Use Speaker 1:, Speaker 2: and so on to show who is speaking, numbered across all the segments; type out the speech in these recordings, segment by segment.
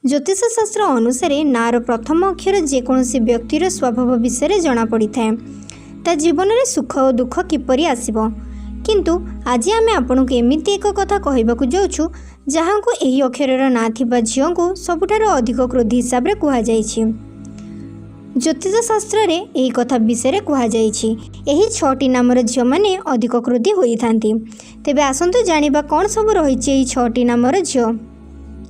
Speaker 1: ଜ୍ୟୋତିଷ ଶାସ୍ତ୍ର ଅନୁସାରେ ନାଁର ପ୍ରଥମ ଅକ୍ଷର ଯେକୌଣସି ବ୍ୟକ୍ତିର ସ୍ୱଭାବ ବିଷୟରେ ଜଣାପଡ଼ିଥାଏ, ତା ଜୀବନରେ ସୁଖ ଓ ଦୁଃଖ କିପରି ଆସିବ। କିନ୍ତୁ ଆଜି ଆମେ ଆପଣଙ୍କୁ ଏମିତି ଏକ କଥା କହିବାକୁ ଯାଉଛୁ, ଯାହାଙ୍କୁ ଏହି ଅକ୍ଷରର ନାଁ ଥିବା ଝିଅଙ୍କୁ ସବୁଠାରୁ ଅଧିକ କ୍ରୋଧୀ ହିସାବରେ କୁହାଯାଇଛି। ଜ୍ୟୋତିଷ ଶାସ୍ତ୍ରରେ ଏହି କଥା ବିଷୟରେ କୁହାଯାଇଛି, ଏହି ଛଅଟି ନାମର ଝିଅମାନେ ଅଧିକ କ୍ରୋଧୀ ହୋଇଥାନ୍ତି। ତେବେ ଆସନ୍ତୁ ଜାଣିବା କ'ଣ ସବୁ ରହିଛି ଏହି ଛଅଟି ନାମର ଝିଅ।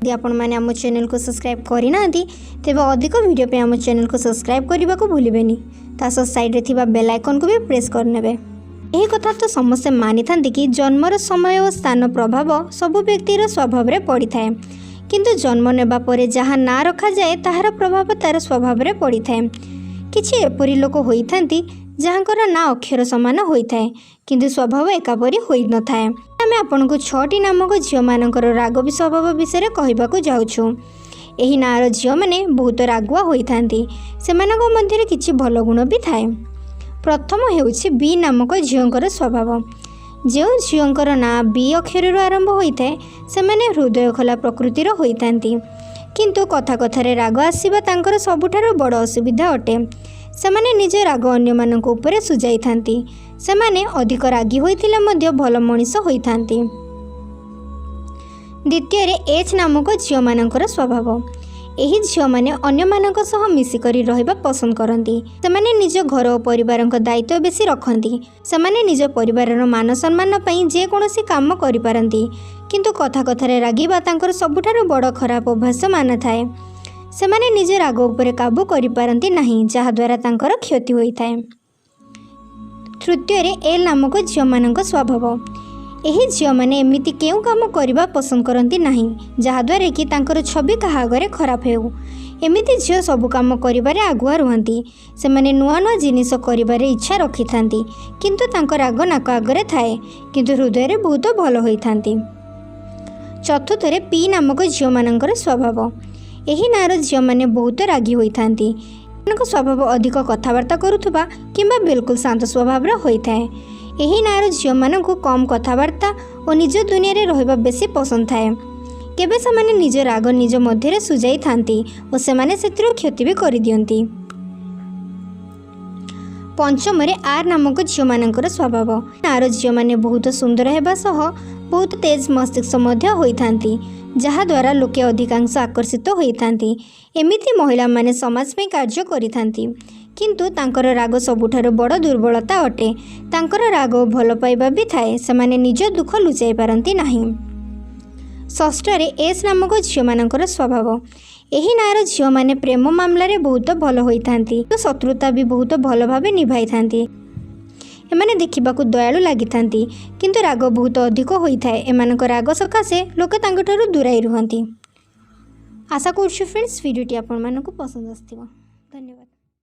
Speaker 1: ଯଦି ଆପଣମାନେ ଆମ ଚ୍ୟାନେଲକୁ ସବସ୍କ୍ରାଇବ୍ କରିନାହାନ୍ତି, ତେବେ ଅଧିକ ଭିଡ଼ିଓ ପାଇଁ ଆମ ଚ୍ୟାନେଲକୁ ସବସ୍କ୍ରାଇବ୍ କରିବାକୁ ଭୁଲିବେନି। ତା ସହ ସାଇଡ଼୍ରେ ଥିବା ବେଲ୍ ଆଇକନ୍କୁ ବି ପ୍ରେସ୍ କରିନେବେ। ଏହି କଥା ତ ସମସ୍ତେ ମାନିଥାନ୍ତି କି ଜନ୍ମର ସମୟ ଓ ସ୍ଥାନ ପ୍ରଭାବ ସବୁ ବ୍ୟକ୍ତିର ସ୍ୱଭାବରେ ପଡ଼ିଥାଏ। କିନ୍ତୁ ଜନ୍ମ ନେବା ପରେ ଯାହା ନାଁ ରଖାଯାଏ, ତାହାର ପ୍ରଭାବ ତା'ର ସ୍ୱଭାବରେ ପଡ଼ିଥାଏ। କିଛି ଏପରି ଲୋକ ହୋଇଥାନ୍ତି, ଯାହାଙ୍କର ନାଁ ଅକ୍ଷର ସମାନ ହୋଇଥାଏ, କିନ୍ତୁ ସ୍ୱଭାବ ଏକାପରି ହୋଇନଥାଏ। ଆମେ ଆପଣଙ୍କୁ ଛଅଟି ନାମକ ଝିଅମାନଙ୍କର ରାଗ ସ୍ୱଭାବ ବିଷୟରେ କହିବାକୁ ଯାଉଛୁ। ଏହି ନାଁର ଝିଅମାନେ ବହୁତ ରାଗୁଆ ହୋଇଥାନ୍ତି। ସେମାନଙ୍କ ମଧ୍ୟରେ କିଛି ଭଲ ଗୁଣ ବି ଥାଏ। ପ୍ରଥମ ହେଉଛି ବି ନାମକ ଝିଅଙ୍କର ସ୍ୱଭାବ। ଯେଉଁ ଝିଅଙ୍କର ନାଁ ବି ଅକ୍ଷରରୁ ଆରମ୍ଭ ହୋଇଥାଏ, ସେମାନେ ହୃଦୟ ଖୋଲା ପ୍ରକୃତିର ହୋଇଥାନ୍ତି। କିନ୍ତୁ କଥା କଥାରେ ରାଗ ଆସିବା ତାଙ୍କର ସବୁଠାରୁ ବଡ଼ ଅସୁବିଧା ଅଟେ। ସେମାନେ ନିଜ ରାଗ ଅନ୍ୟମାନଙ୍କ ଉପରେ ସୁଝାଇଥାନ୍ତି। ସେମାନେ ଅଧିକ ରାଗି ହୋଇଥିଲେ ମଧ୍ୟ ଭଲ ମଣିଷ ହୋଇଥାନ୍ତି। ଦ୍ୱିତୀୟରେ ଏଚ୍ ନାମକ ଝିଅମାନଙ୍କର ସ୍ୱଭାବ। ଏହି ଝିଅମାନେ ଅନ୍ୟମାନଙ୍କ ସହ ମିଶିକରି ରହିବା ପସନ୍ଦ କରନ୍ତି। ସେମାନେ ନିଜ ଘର ଓ ପରିବାରଙ୍କ ଦାୟିତ୍ୱ ବେଶୀ ରଖନ୍ତି। ସେମାନେ ନିଜ ପରିବାରର ମାନ ସମ୍ମାନ ପାଇଁ ଯେକୌଣସି କାମ କରିପାରନ୍ତି। କିନ୍ତୁ କଥା କଥାରେ ରାଗିବା ତାଙ୍କର ସବୁଠାରୁ ବଡ଼ ଖରାପ ଅଭ୍ୟାସ ମାନାଥାଏ। ସେମାନେ ନିଜ ରାଗ ଉପରେ କାବୁ କରିପାରନ୍ତି ନାହିଁ, ଯାହାଦ୍ୱାରା ତାଙ୍କର କ୍ଷତି ହୋଇଥାଏ। ତୃତୀୟରେ ଏଲ୍ ନାମକ ଝିଅମାନଙ୍କ ସ୍ୱଭାବ। ଏହି ଝିଅମାନେ ଏମିତି କେଉଁ କାମ କରିବା ପସନ୍ଦ କରନ୍ତି ନାହିଁ, ଯାହାଦ୍ୱାରା କି ତାଙ୍କର ଛବି କାହା ଆଗରେ ଖରାପ ହେଉ। ଏମିତି ଝିଅ ସବୁ କାମ କରିବାରେ ଆଗୁଆ ରୁହନ୍ତି। ସେମାନେ ନୂଆ ନୂଆ ଜିନିଷ କରିବାରେ ଇଚ୍ଛା ରଖିଥାନ୍ତି। କିନ୍ତୁ ତାଙ୍କ ରାଗ ନାକ ଆଗରେ ଥାଏ, କିନ୍ତୁ ହୃଦୟରେ ବହୁତ ଭଲ ହୋଇଥାନ୍ତି। ଚତୁର୍ଥରେ ପି ନାମକ ଝିଅମାନଙ୍କର ସ୍ୱଭାବ। ଏହି ନାଁର ଝିଅମାନେ ବହୁତ ରାଗି ହୋଇଥାନ୍ତି। ଏମାନଙ୍କ ସ୍ୱଭାବ ଅଧିକ କଥାବାର୍ତ୍ତା କରୁଥିବା କିମ୍ବା ବିଲକୁଲ ଶାନ୍ତ ସ୍ୱଭାବର ହୋଇଥାଏ। ଏହି ନାଁର ଝିଅମାନଙ୍କୁ କମ୍ କଥାବାର୍ତ୍ତା ଓ ନିଜ ଦୁନିଆରେ ରହିବା ବେଶୀ ପସନ୍ଦ ଥାଏ। କେବେ ସେମାନେ ନିଜ ରାଗ ନିଜ ମଧ୍ୟରେ ସୁଝାଇଥାନ୍ତି ଓ ସେମାନେ ସେଥିରୁ କ୍ଷତି ବି କରିଦିଅନ୍ତି। ପଞ୍ଚମରେ ଆର୍ ନାମକ ଝିଅମାନଙ୍କର ସ୍ୱଭାବ। ନାଁର ଝିଅମାନେ ବହୁତ ସୁନ୍ଦର ହେବା ସହ ବହୁତ ତେଜ ମସ୍ତିଷ୍କ ମଧ୍ୟ ହୋଇଥାନ୍ତି, ଯାହାଦ୍ୱାରା ଲୋକେ ଅଧିକାଂଶ ଆକର୍ଷିତ ହୋଇଥାନ୍ତି। ଏମିତି ମହିଳାମାନେ ସମାଜ ପାଇଁ କାର୍ଯ୍ୟ କରିଥାନ୍ତି। କିନ୍ତୁ ତାଙ୍କର ରାଗ ସବୁଠାରୁ ବଡ଼ ଦୁର୍ବଳତା ଅଟେ। ତାଙ୍କର ରାଗ ଓ ଭଲ ପାଇବା ବି ଥାଏ। ସେମାନେ ନିଜ ଦୁଃଖ ଲୁଚାଇ ପାରନ୍ତି ନାହିଁ। ଷଷ୍ଠରେ ଏସ୍ ନାମକ ଝିଅମାନଙ୍କର ସ୍ୱଭାବ। ଏହି ନାଁର ଝିଅମାନେ ପ୍ରେମ ମାମଲାରେ ବହୁତ ଭଲ ହୋଇଥାନ୍ତି ଓ ଶତ୍ରୁତା ବି ବହୁତ ଭଲ ଭାବେ ନିଭାଇଥାନ୍ତି। ଏମାନେ ଦେଖିବାକୁ ଦୟାଳୁ ଲାଗିଥାନ୍ତି, କିନ୍ତୁ ରାଗ ବହୁତ ଅଧିକ ହୋଇଥାଏ। ଏମାନଙ୍କ ରାଗ ସକାଶେ ଲୋକେ ତାଙ୍କଠାରୁ ଦୂରାଇ ରୁହନ୍ତି। ଆଶା କରୁଛୁ ଫ୍ରେଣ୍ଡସ୍, ଭିଡ଼ିଓଟି ଆପଣମାନଙ୍କୁ ପସନ୍ଦ ଆସିଥିବ। ଧନ୍ୟବାଦ।